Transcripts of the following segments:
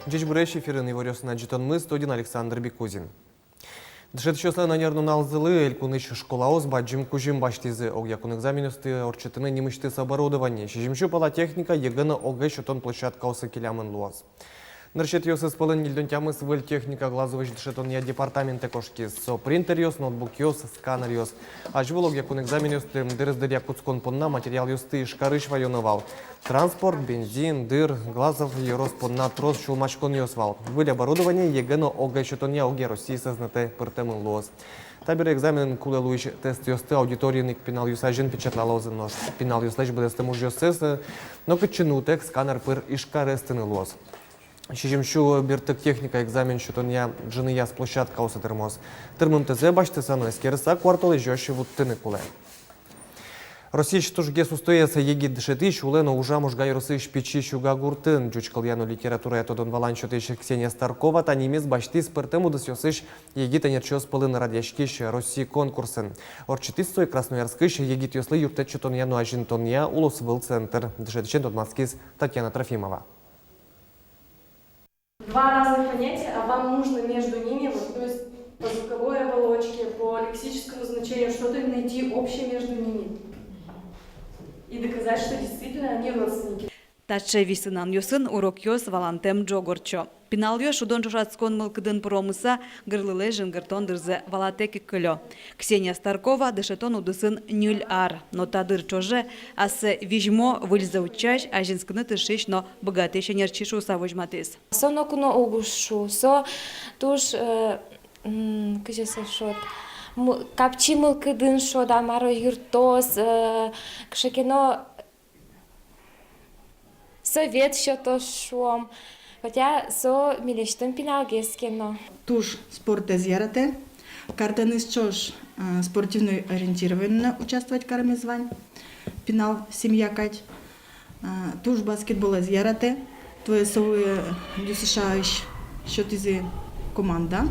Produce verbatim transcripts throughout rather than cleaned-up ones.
Ӟечбуресь! Эфирын иворъёсын адӟытонмы, студиын Александр Бекузин. Дышетӥсьёслэн ӧнер нуналзылы элькунысь школаос бадӟым кузьым басьтӥзы. Огъякун экзаменъёсты ортчытыны нимысьтыз оборудование, сизьымсю пала техника, ЕГЭ но ОГЭ сётон площадкаосы келямын луоз. Нырысетӥосыз пӧлын ньыльдон тямыс выль техника Глазовысь дышетонъя департаментэ кошкиз. Со принтеръёс, ноутбукъёс, сканеръёс. Азьвыл огъякун экзаменъёсты дырыз дыръя кутскон понна материалъёсты Ижкарысь ваёно вал. Транспорт, бензин, дыр — Глазов ёрос понна трос сюлмаськонъёс вал. Выль оборудование ЕГЭ но ОГЭ сётонъя огъя Россиысь сӧзнэтэ пыртэмын луоз. Табере экзаменын кулэ луись тестъёсты аудиториын ик пиналъёс азьын печатлалозы, нош пиналъёслэсь быдэстэм ужъёссэс нокытчы нуытэк сканер пыр Ижкаре эстыны луоз. Сизьымсю бертык техника экзамен сётонъя ӝыныяз площадкаосы тырмоз. Тырмымтэзэ басьтыса но эскерыса, куартолэзёзь вуттыны кулэ. Россиысь тужгес устоез егит дышетӥсь улэ но ужа Можга ёросысь Пичи Сюга гуртын. Ӟуч кылъя но литературая тодон-валан сётӥсь Ксения Старкова та нимез басьтӥз пӧртэм удысъёсысь егит ӧнерчиос пӧлын радъяськись Россия конкурсын. Ортчытӥз сое Красноярскысь егитъёслы юрттэт сётонъя но азинтонъя улосвыл центр. Дышетӥсен тодматскиз Татьяна Трофимова. Два разных понятия, а вам нужно между ними, вот, то есть по звуковой оболочке, по лексическому значению что-то найти общее между ними и доказать, что действительно они родственники. Таӵе висынанъёсын урокъёс валантэм ӝог ортчо. Пиналъёс шудон-ӵошатскон мылкыдын пыромыса, гырлылэсь жингыртон дырзэ валатэк ик кылё. Ксения Старкова дышетон удысын ньыль ар, но та дыр ӵоже ассэ визьмо, выльзэ утчась, азинскыны тыршись но быгатӥсь ӧнерчи шуыса возьматӥз. Со ноку но уг шу, со туж, э, м, кызьы со шуод, м-, капчи мылкыдын шуод-а, мар-о, юрттоз, э, кыӵе ке но совет сётоз, шуом, хотя со милесьтым пиналгес ке но. Туж спортэз яратэ, картэныз ӵош, э, спортивной ориентированиын участвовать каремез вань, пинал семья кадь. Э, туж баскетболэз яратэ, туэ солы ДЮСШ-ысь сётӥзы команда,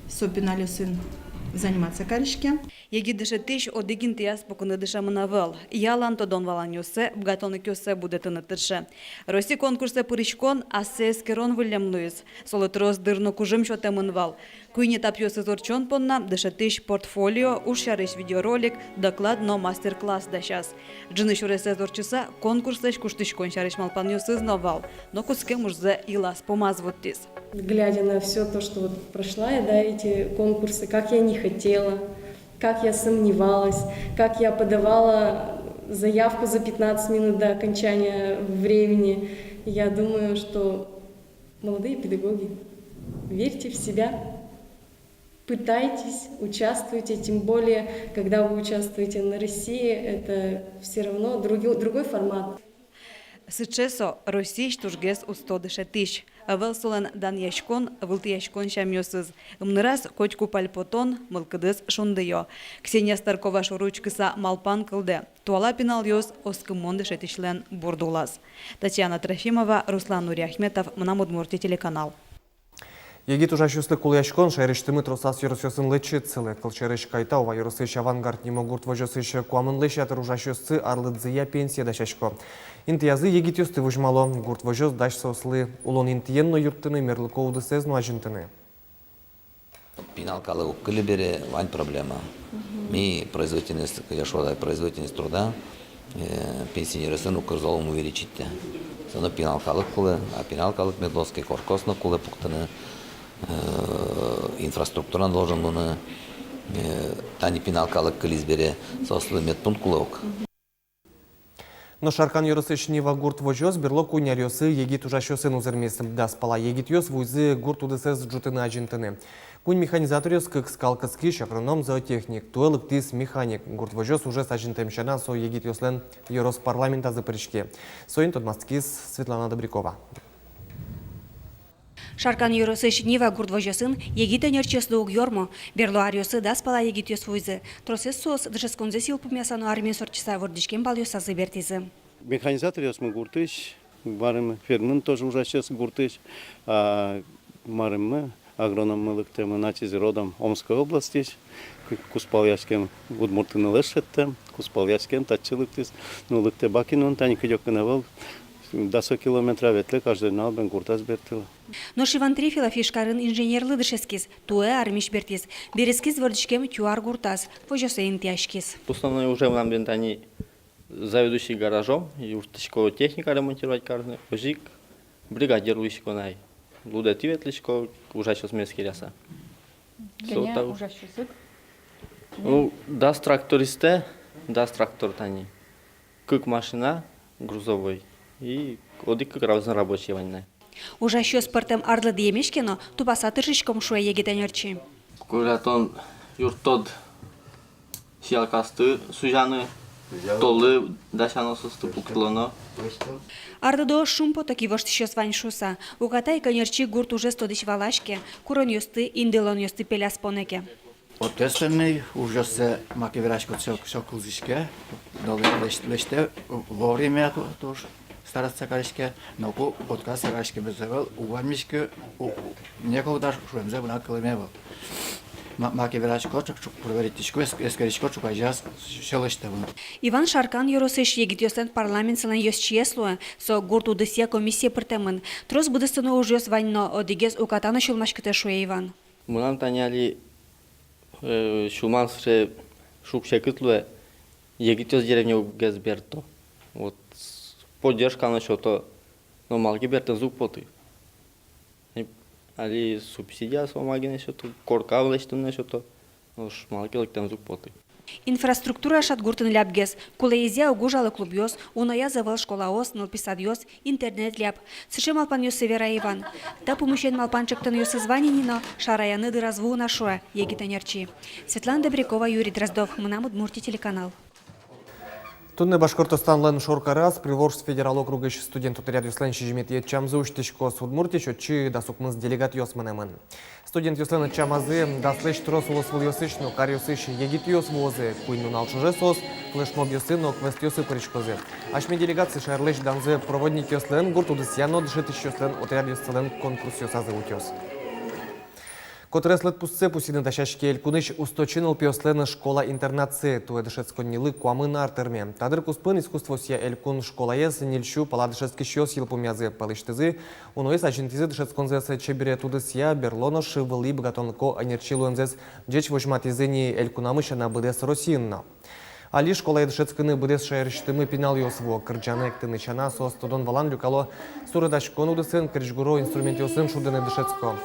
со пиналъёсын заниматься кариське. Егит дышетӥсь одӥг интыяз пукыны дышемын ӧвӧл. Ялан тодон-валанъёссэ, быгатонлыкъёссэ будэтыны тырше. Россия конкурсэ пыриськон ассэ эскерон выллем луиз. Солы трос дыр но кужым сётэмын вал. Куинь этапъёсыз ортчон понна дышетӥсь портфолио, уж сярысь видеоролик, доклад но мастер-класс дасяз. Ӝыны сюресэз ортчыса, конкурслэсь куштӥськон сярысь малпанъёсыз но вал, но кутскем ужзэ йылаз-пумаз вуттӥз. Глядя на всё то, что вот прошла я, да, эти конкурсы, как я не хотела, как я сомневалась, как я подавала заявку за пятнадцать минут до окончания времени, я думаю, что, молодые педагоги, верьте в себя, пытайтесь, участвуйте, тем более, когда вы участвуете на России, это всё равно други-, другой формат. Сыӵе со Россиысь тужгес усто дышетӥсь. Ӧвӧл солэн данъяськон, вылтӥяськон сямъёсыз. Ымныраз котьку пальпотон, мылкыдыз шундыё. Ксения Старкова шоры учкыса малпан кылдэ: туала пиналъёс — оскымон дышетӥсьлэн бурд улаз. Татьяна Трофимова, Руслан Нуриахметов, «Мынам Удмуртие» телеканал. Егит ужасьёслы кулэяськон шаерысьтымы тросаз ёросъёсын лэчыт сылэ. Кылсярысь, Кайтау ёросысь «Авангард» нимо гурт возёсысь куамынлэсь ятыр ужасьёссы арлыдзыя пенсие дасясько. Интыязы егитъёсты возьмало. Гурт возёс дась соослы улон интыен но юрттыны, мерлыко удысэз но азинтыны. Пинал калык уг кыльы бере, вань проблема. Мгм. Ми производительность, кызьы шуод, производительность труда, э, пенсионеръёслэн уг кыльы, зол ум увеличить каре. Со но пинал калык кулэ, а пинал калык мед луоз ке, коркаос но кулэ пуктыны, э, инфраструктура должен луыны, э, тани пинал калык кылиз бере, соослы медпункт кулэ ук. Но Шаркан ёросысь «Нива» гурт возёс берло куинь аръёсы егит ужасьёсын узырмиз. Дас пала егитъёс вуизы гурт удысэз ӝутыны-азинтыны. Куинь механизаторъёс, кык скал кыскись, агроном, зоотехник. Туэ лыктӥз механик. Гурт возёс ужез азинтэм сяна, со егитъёслэн ёрос парламентазы пыриське. Соин тодматскиз Светлана Добрякова. Шаркан ёросысь «Нива» гурт возёсын егит ӧнерчиослы уг ёрмо. Берло аръёсы дас пала егитъёс вуизы. Тросэз соос дышетсконзэс йылпумъяса но армиысь ортчыса вордӥськем балъёсазы бертӥзы. Механизаторъёсмы гуртысь, марым, фермын тоже ужасьёс гуртысь, а, марым, агрономмы лыктэмын ачиз родом Омской областьысь, ку-, кузпалъяськем, удмурт нылэз шедьтэм, кузпалъяськем татчы лыктӥз, ну, лыктэ Бакинын, тани кыдёкын ӧвӧл, Дасо километра ветлэ, каждый нунал бен гуртаз бертылэ. Нош Иван Трифилов Ижкарын инженерлы дышетскиз, туэ армиысь бертӥз. Берытскиз вордӥськем Тюар гуртаз, возёсэ интыяськиз. Основной уже мынам бен тани заведующий гаражом, юрттӥсько техника ремонтировать карыны, озьы ик бригадир луисько на ай. Лудэтӥ ветлӥсько, ужасьёсме эскеряса. Кӧня ужасьёсыд? Ну, дас трактористэ, дас трактор тани. Кык машина грузовой и одӥг-кык разный рабочий вань на. Ужасьёс пӧртэм арлыдъемесь ке но, тупаса тыршиськом, шуэ егит ӧнерчи. Коля, тон юрттод сеялкаосты сузяны, толлы дасяно, соосты пуктылоно. Арлыдоос шумпото ки, воштӥсьёс вань шуыса. Уката ик ӧнерчи гурт ужез тодӥсь валаське, куронъёсты, индылонъёсты пеляз понэ ке. Ответственный, ужъёссэ, маке вераськод, всё, всё кылзӥське, но лэсь-, лэсьтэ вовремя, ту-, туж стараться кариське, но ку отказаться кариськемез ӧвӧл, уг ваньмиськы, у-, у-, некогда шуэмзэ вунак кылэме ӧвӧл. Ма-, маке вераськод, ӵук-ӵук проверитьтӥськод, эс-, эскериськод, ӵуказяз сьӧлыштэмын. Иван Шаркан ёросысь егитъёслэн парламентсылэн ёзчиез луэ, со гурт удысъя комиссие пыртэмын. Трос быдэстоно ужъёс вань, но одӥгез уката но сюлмаськытэ, шуэ Иван. Мынам тани али, э, сюлмам сыӵе шуг-секыт луэ, егитъёс деревняогес берто. Вот, с-, поддержка но сёто, но малы ке бертэмзы уг поты. И али субсидия со ма гинэ сёто, корка лэсьтыны но сёто, нош малы ке лыктэмзы уг поты. Инфраструктура шат гуртын лябгес, кулэезъя уг ужало клубъёс, унояз ӧвӧл школаос, нылпи садъёс, интернет ляб. Сыӵе малпанъёссэ вера Иван. Та пумысен малпан-ӵектонъёсыз вань ини, но шараяны дыраз вуэ на, шуэ егит ӧнерчи. Светлана Добрякова, Юрий Дроздов, «Мынам Удмуртие» телеканал. Туннэ Башкортостанлэн шоркараз Приволжск федерал округысь студент отрядъёслэн сизьыметӥ ӧтчамзы усьтӥськоз. Удмуртиысь отчы дас укмыс делегатъёс мынэмын. Студентъёслэн ӧтчамазы даслэсь трос улосвылъёсысь но каръёсысь егитъёс вуозы. Куинь нунал ӵоже соос флешмобъёсы но квестъёсы пыриськозы. Асьме делегация шаерлэсь данзэ проводникъёслэн, гурт удысъя но дышетӥсьёслэн отрядъёссылэн конкурсъёсазы утёз. Котырес лыдпуссэ пусйыны дасяське Элькунысь Усточи нылпиослэн школа-интернатсы. Туэ дышетсконнилы куамын ар тырме. Та дыр куспын искусствоосъя элькун школаез ньыльсю пала дышетскисьёс йылпумъязы. Пӧлысьтызы уноез азинтӥзы дышетсконзэс чеберет удысъя, берло нош вылӥ быгатонлыко ӧнерчи луэмзэс ӟеч возьматӥзы ни элькунамы сяна, быдэс Россиын но. Али школае дышетскыны быдэс шаерысьтымы пиналъёс вуо. Кырӟаны, эктыны сяна, соос тодон-валан люкало, суредаськон удысын, крезьгуро инструментъёсын шудыны дышетско.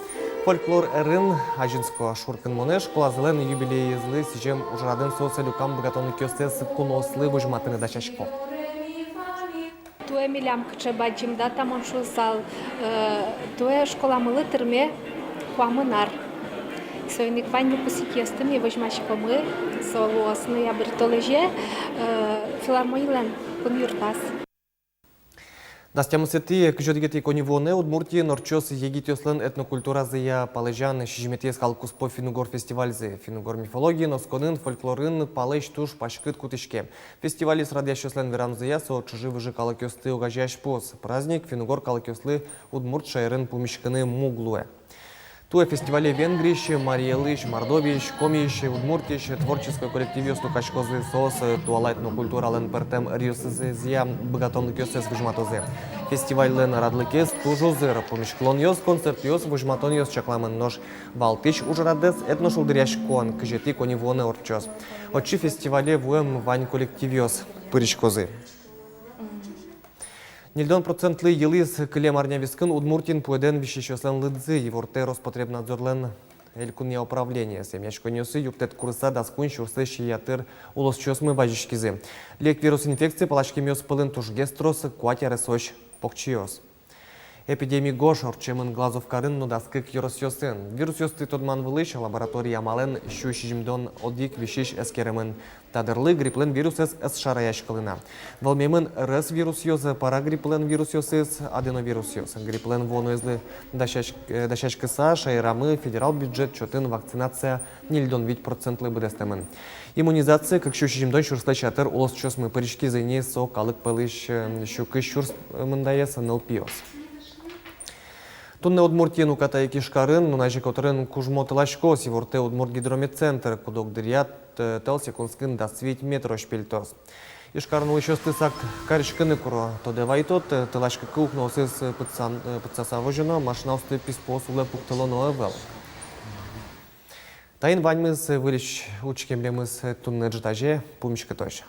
Фольклор ӧрын азинско. Шуркынмонэ школазылэн юбилеезлы сӥзем ужрадын соос люкам быгатонлыкъёссэс куноослы возьматыны дасясько. Туэ милям кыӵе бадӟым дата, мон шуысал, э, туэ школамылы тырме куамын ар. Соин ик вань выпускникъёсты ми возьмаськомы, со луоз ноябрь толэзе, э, филармонилэн кун юртаз. Дас тямысэтӥ, кызь одӥгетӥ коньывуонэ Удмуртиын ортчоз егитъёслэн этнокультуразыя палэзян сизьыметӥез калыккуспо финн-угор фестивальзы. Финн-угор мифологиын, осконын, фольклорын палэзь туж паськыт кутӥське. Фестивальёс радъясьёслэн верамзыя, со чыжы-выжы калыкъёсты огазеясь пус. Праздник финн-угор калыкъёслы удмурт шаерын пумиськыны муг луэ. Туэ фестивале Венгриысь, Марий Элысь, Мордовиысь, Комиысь, Удмуртиысь творческой коллективъёс люкаськозы, соос туала этнокультуралэн пӧртэм ӧръёсызъя быгатонлыкъёссэс возьматозы. Фестивальлэн радлыкез туж узыр: пумиськылонъёс, концертъёс, возьматонъёс чакламын, нош валтӥсь ужрадэз — этношулдыръяськон, кызетӥ коньывуонэ ортчоз. Отчы фестивале вуэм вань коллективъёс пыриськозы. Ньыльдон процентлы йылӥз кылем арня вискын Удмуртиын пуэдэн висисьёслэн лыдзы, ивортэ Роспотребнадзорлэн элькунъя управлениез. Эмъяськонъёсы юрттэт курыса дас куинь сюрслэсь ятыр улосчиосмы вазиськизы. Лек вирус инфекцие паласькемъёс пӧлын тужгес трос куать аресозь покчиос. Эпидеми гож ортчемын Глазовкарын но дас кык ёросъёсын. Вирусъёсты тодман вылысь лаборатория амалэн сю сизьымдон одӥг висись эскеремын. Та дырлы грипплэн вирусэз ӧз шараяськылы на. Вӧлмемын РС вирусъёс, парагрипплэн вирусъёсыз, аденовирусъёс. Грипплэн вуоноезлы дасясь-, э, дасяськыса, шаерамы федерал бюджет чотын вакцинация ньыльдон вить процентлы быдэстэмын. Иммунизацие кык сю сизьымдон сюрслэсь ятыр улосчиосмы пыриськизы ни, со калык пӧлысь, э, сю кызь сюрс мындаез нылпиос. Туннэ Удмуртиын, уката ик Ижкарын, нуназ ик котырын кужмо тыласькоз, ивортэ Удмурт гидрометцентр. Куд-ог дыръя т-, тӧл секундскын дас вить метрозь пельтоз. Ижкарын улӥсьёсты сак кариськыны куро. Тодэ вайытом, тыласькыкы укноосыз пытса-, пытсаса возёно, машинаосты писпуос улэ пуктылоно ӧвӧл. Таин ваньмыз. Выльысь учкеммес туннэ ӝытазе. Пумиськытозь.